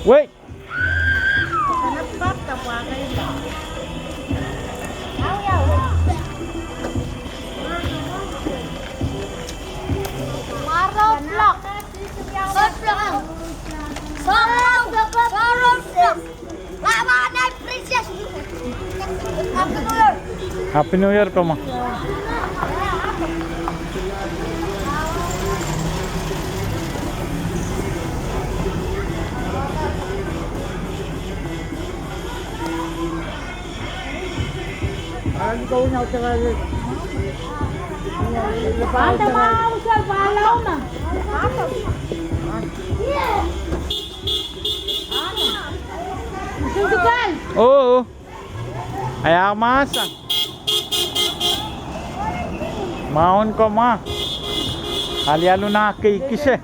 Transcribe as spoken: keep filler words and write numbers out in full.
Wei. Happy New Year, komw. Oh, oh. Ia mahsen. Maun komw. Alialu nah kei kise.